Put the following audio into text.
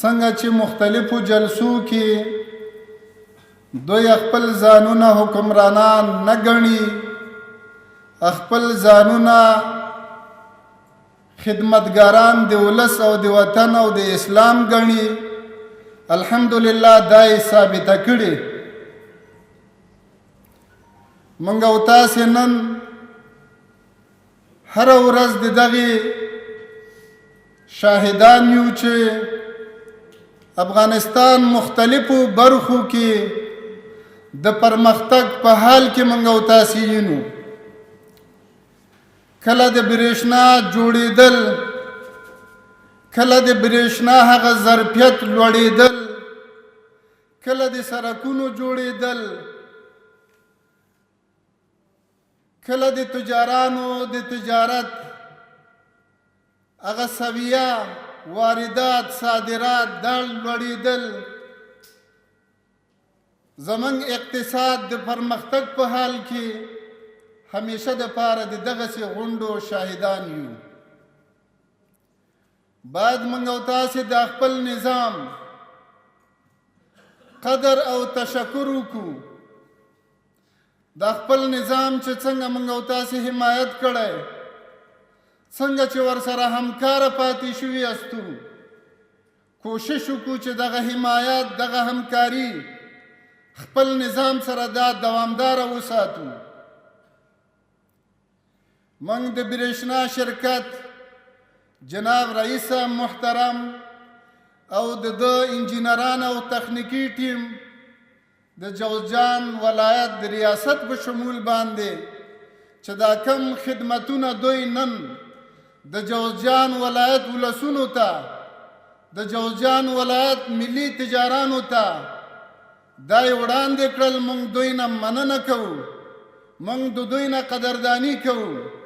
څنګه چې مختلفو جلسو کې دوی خپل ځانونه حکمرانان نه ګڼي، خپل ځانونه خدمتګاران د ولس او د وطن او د اسلام ګڼي. الحمدلله دا یې ثابته کړې. موږ او تاسې نن هره ورځ د دغې شاهدان یو چې افغانستان مختلفو برخو کې د پرمختګ په حال کې موږ او تاسې یینو. کله د برېښنا جوړېدل، کله د برېښنا هغه ظرفیت لوړېدل، کله د سرکونو جوړېدل، کله د تجارانو د تجارت هغه سویه، واردات صادرات دا لوړېدل، زمونږ اقتصاد د پرمختګ په حال کې همیشه د پاره د دغسې غونډو شاهدان یو. باید موږ او تاسې د خپل نظام قدر او تشکر وکړو، د خپل نظام چې څنګه موږ او تاسې حمایت کړی، څنګه چې ورسره همکاره پاتې شوي یاستو، کوشش وکړو چې دغه حمایت، دغه همکاري خپل نظام سره دا دوامداره وساتو. موږ د برېښنا شرکت جناب رئیس محترم او د ده انجینران او تخنیکي ټیم د جوزجان ولایت د ریاست په شمول باندې چې دا کم خدمتونه دوی نن د جوزجان ولایت ولسونو ته، د جوزجان ولایت ملي تجارانو ته دا یې وړاندې کړل، موږ دوی نه مننه کوو، موږ د دوی نه قدردانی کوو.